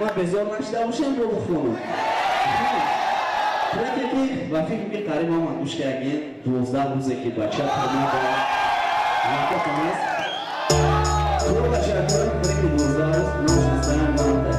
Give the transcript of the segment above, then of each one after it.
Ама безор нашида бошем бо бухонам. Треке ки ба фикр ки қариб ҳама гӯш кардем, 12 рӯзе ки бача тамом вақтатон аст. Хуб бачаҳо, треки 12 рӯз номаш Инстаграм монда.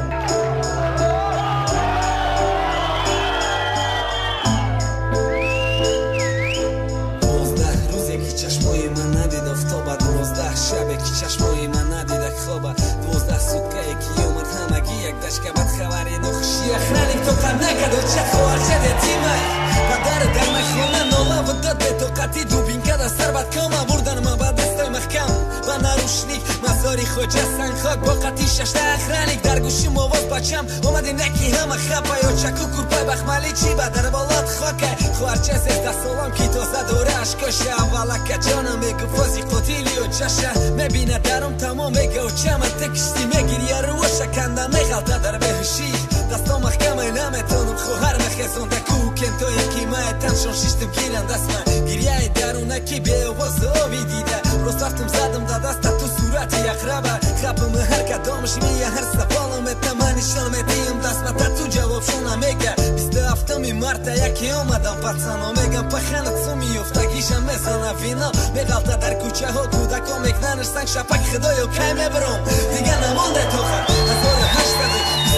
12 рӯзе ки чашмои ман надид офтоба, 12 шабе ки чашмои ман надида хоба, 12 суткае ки омад ҳамагӣ як дашка бад хабари нохуши. Охраник тоқат накард, оча хоҳарча ятимай падар дар майхона нолаву дод бетоқатӣ, дубинка дар сар бад кома бурдан ман ба дастои маҳкам ба нарушник мазори хоҷа сангхок бо қати шашта охраник. Дар гӯшим овоз бачам омадем яки ҳама хапай, очаку курпай бахмалӣ чӣ ба дар болот хокай. Хоҳарча 13 солам ки тоза дора ашкоша, аввалака ҷонам мегуфт фози қотили очаша мебинад дарум тамом, мега очама ту киштӣ мегирия рӯоша канда меғалта дар беҳушӣ, дастом маҳкамай наметонам хоҳар мехезонда кӯкентое ки мае таншон шиштим гирам дастма гирияи дарунаки беовозу ови дида. Рост рафтум задам да даста ту сурати ақраба хапам ҳар кадомаш мия ҳар саволам этама нишон медиҳам дастма та ту ҷавобшона мега. 27-ми марта яке омадам пацано мегам паханат суми ёфтагиша мезана вино меғалта дар кӯчаҳо кӯдако мекнанаш санг шапак. Худоё, кай мебаром, дига намонде тоқат. 1827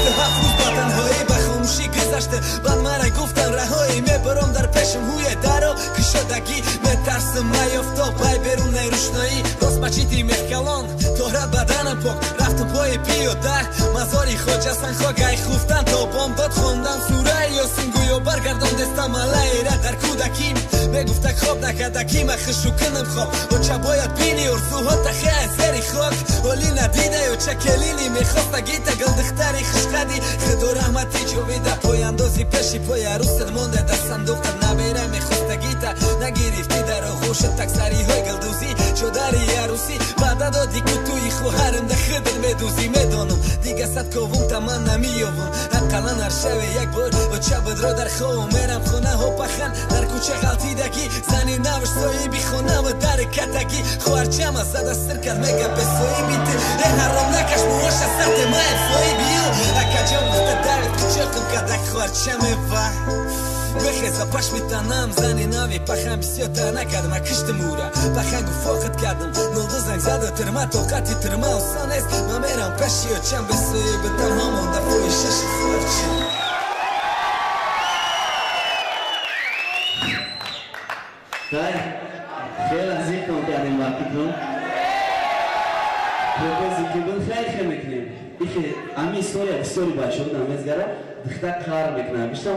рӯз ба танҳоӣ ба хомӯшӣ гузашта, баъд мара гуфтан раҳоӣ мебаром, дар пешам ҳуе даро кушодагӣ, метарсим маёфтоб пай берунаи рӯшноӣ. Рост мачити мехкалон тоҳрат баданам пок рафтам пои пиёда мазори хоҷа санхок, ай хуфтан то бомдод хондан сураи Ёсин, гӯё баргардон дестам малайра дар кӯдаким. Мегуфта хоб накардакӣ ма хушу кунам хоб, оча бояд бини орзуҳо тахе зери хок оли надида. Оча келини мехоста гита гулдухтари хушқади худо раҳмати ҷовида, пояндози пеши пои арӯсат монда дар сандуқат набера мехоста гита нагирифтӣ дар оғӯшат таксариҳои гулдузӣ чодари арӯсӣ ваъда доди ку туи хоҳарам да худат медузӣ. Медонам дига сад ковум та ман намеёвам, ақаллан ҳар шаве як бор оча будро дар ховам. Мерам хонаҳо пахан дар кӯча ғалтидагӣ, зани навш соҳиби хонаву дари катагӣ, хоҳарчама зада сир кард мега бесоҳиби ту э ҳаром накаш муоша сарте маем соҳиби ӯ. Акаҷон гуфта давид қичоқим кардак хоҳарчаме ва бихеза пашми танам зани нави пахан бисёртар накардам, ма киштим ӯра пахан гуфт фоқит кардам нолду занг заду тирма тоқати тирма осон нест, ма мерам пеши очам бесоҳиби танҳо монда фоҳишаши хоҳарчам. Хай, хеле зиқон кардем вақтитон. Пропози ки буд, хеле хел мекунем. Ихе ами история бисёри бачаҳо намезгара, духтар қаҳр мекунад. Бештар